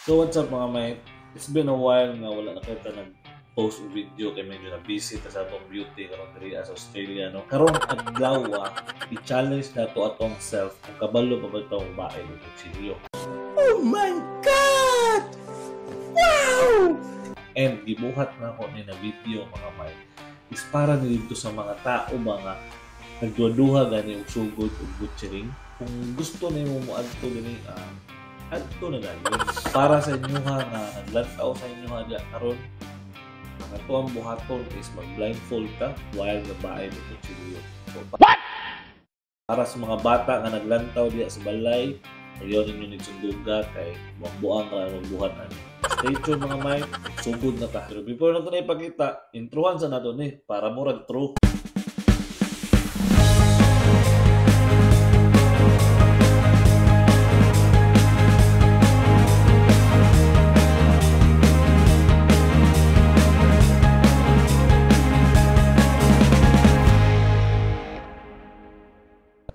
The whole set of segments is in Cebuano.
So what's up, mga mate? It's been a while nga wala na kita nag-post og video kay medyo na busy ta sa atong beauty karon diri sa Australia, no. Karong adlaw, i-challenge nato atong self kung kabalo pa ba tong bae og kutsilyo. Oh my God! Wow! And gibuhat na ako ni na video, mga mate, is para ni dito sa mga tao mga nagduha-duha gani og sugod og butchering. Kung gusto nimo moadto gani, adto na gani. Para sa inyo ha nga naglantaw sa inyo ha diya karon, ang ato ang buhaton is mag-blindfold ka while nabae og kutsilyo. So, what? Para sa mga bata nga naglantaw diya sa balay, ayaw ninyo nagsunduga kay buang-buang ra ang buhat ani. Stay tuned, mga mate, sugod na ta. Pero before nato na ipakita, introhan sa nato ni para murag true.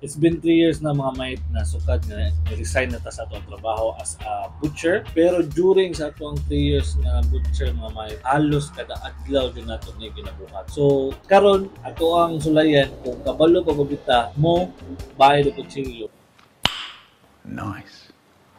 It's been 3 years na, mga mate, na sukad nga resign na ta sa atong trabaho as a butcher. Pero during sa atong 3 years na butcher, mga mate, halos kada adlaw din nato ni ginabuhat. So karon ato ang sulayan kung kabalo pa kita mo bayad og kutsilyo. Nice.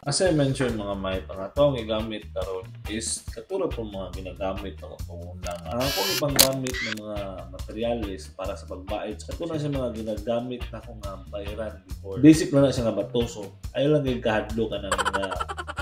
As I mentioned, mga mate, ang atong gigamit karon is katulad po mga ginagamit ng una. Ang akong ibang gamit ng mga materyales para sa pagbaid, katulad sa mga ginagamit na akong nga bayaran before. Basic lang na siya nga bato, so ayaw lang yung kahadlo ka ng mga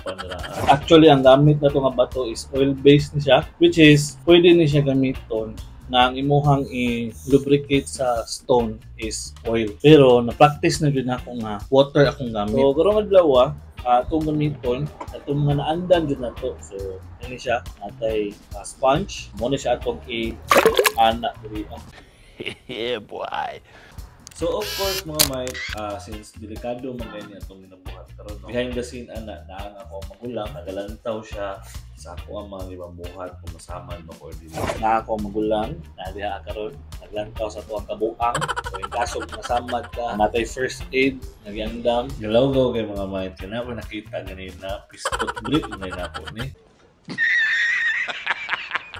panira. Actually, ang gamit na ito nga bato is oil-based ni siya, which is pwede ni siya gamiton na ang imuhang i-lubricate sa stone is oil. Pero na-practice na yun ako nga water akong gamit. So, karong adlaw, atong gamiton atong mga naandan jud nato. So ini siya natay sponge mo ni siya atong i-ana diri. Yeah, boy. So of course, mga mate, since delikado man gani atong ginabuhat karon, no? Behind the scene ana naang ako ang magulang, nagalantaw siya sa ako ang mga gibabuhat kung masaman ba or dili. Na ako ang magulang, na diha karon naglantaw sa tuang kabuang. So in kaso masamad ka, natay first aid nagyandam. Galawgaw kay mga mate, kana ko nakita ganina pistot grip na nako ni.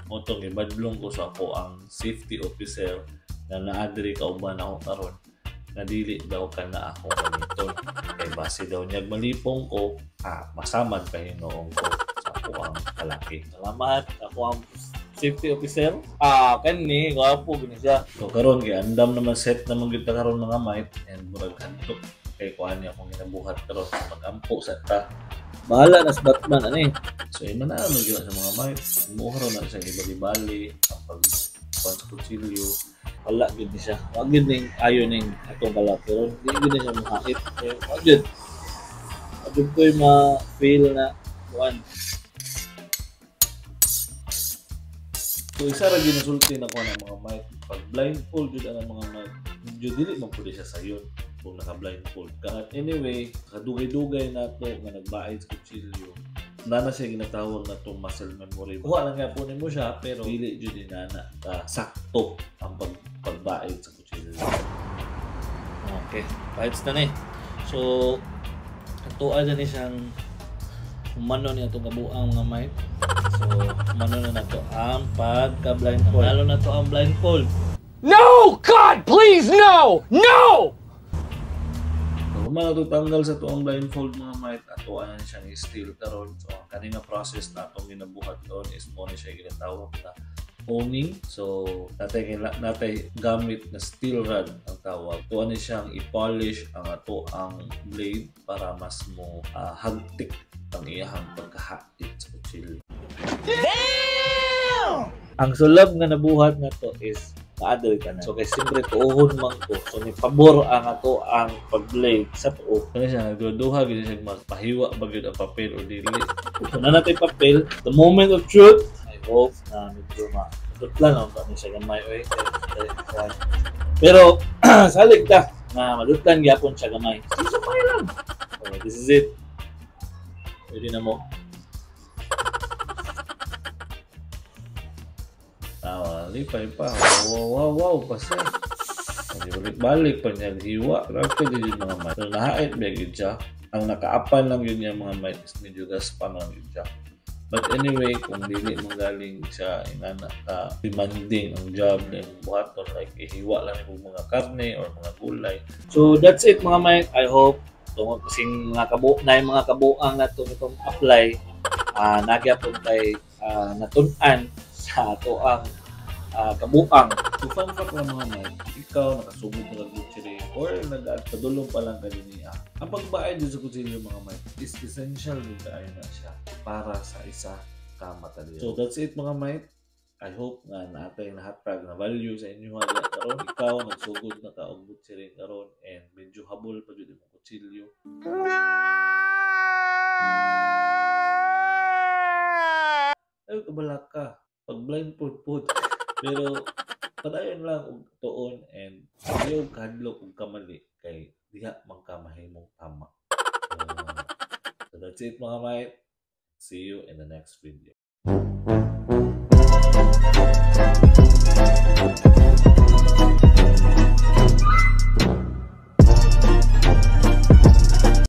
Motong ibadlong ko sa ako ang safety officer na naadri kauban ako karon na dili daw ka na ako gamiton kay base daw niya malipong ko, masamad pa hinoong ko sa ako ang kalaki. Salamat ako ang safety officer. Kani gwapo gini siya. So karon kay andam naman set naman gyud ta karon, mga mate, and murag hantok kay kuan niya akong ginabuhat karon magampo sa ta. Bahala na sa Batman ani. So imo na ano gyud sa mga mate, muhro na sa ibali-bali ang pag kuan sa kutsilyo. Wala gyud ni siya. Wa gyud ning ayo ning atong kalat pero di gyud ni siya mahakit. Wa gyud. Wa gyud koy ma-feel na kuan. So isa ra gyud nasulti na kuan ang mga mate, pag blindfold gyud ang mga mate, medyo dili man pud siya sayon kung naka-blindfold ka. At anyway, kadugay-dugay nato nga nagbaid sa kutsilyo, nana siya ginatawag na itong muscle memory. Kuha lang nga po nimo siya, pero dili jud ni nana ka sakto ang pagbaid sa kutsilyo. Okay, bites na ni. So, atoa na ni siyang humano ni atong kabuang, mga mate. So, humano na nato ang pagka-blindfold. Lalo na to ang blindfold. No! God, please, no! No! Humano to tanggal sa tuong blindfold, mga mate, ato na siyang steel karon. So ang kanina process na atong ginabuhat karon is mo ni siya ginatawag na honing. So natay gamit na steel rod ang tawag. Tuwa ni siyang i-polish ang ato ang blade para mas mo hagtik ang iyahang pagkahait sa kutsilyo. Damn! Ang sulab nga nabuhat na to is naadol ka na. So kay siyempre tuohon man ko. So ni pabor ang ato ang pag-blade sa tuo. Kani siya nagduha gyud siya magpahiwa ba gyud ang papel o dili. So na natay papel, the moment of truth. I hope na medyo madutlan ang kani siya gamay oy. Pero salig ta na madutlan gyapon siya gamay. So gamay lang. So this is it. Pwede na mo. Tawa, lipay pa. Wow, wow, wow, pasya. Balik-balik pa niya hiwa. Grabe din yung mga mate. So, nahait ba yun siya? Ang nakaapan lang yun niya, mga mate, is medyo gaspan lang yun siya. But anyway, kung dili man galing siya inana ka demanding ang job na imong buhaton, like ihiwa lang imong mga karne or mga gulay. So that's it, mga mate. I hope tungod kasing mga kabu na yung mga kabuang nato itong apply nagyapon kay natun-an sa ato ang kabuang. So fun fact lang, mga mate, ikaw nakasugod na kag-butchery or nagpadulong pa lang ka niya. Ang pagbaid sa kutsilyo, mga mate, is essential din kaayo na siya para sa isa ka matadero. So that's it, mga mate. I hope nga naatay nahatag na value sa inyo nga karon. Ikaw nagsugod na ka og butchery karon and medyo habol pa jud imong kutsilyo. Ay, kabala ka. Pag blindfold pod. Pero padayon lang og tuon and ayaw kahadlok og kamali kay diha man ka mahimong tama. So that's it, mga mate. See you in the next video.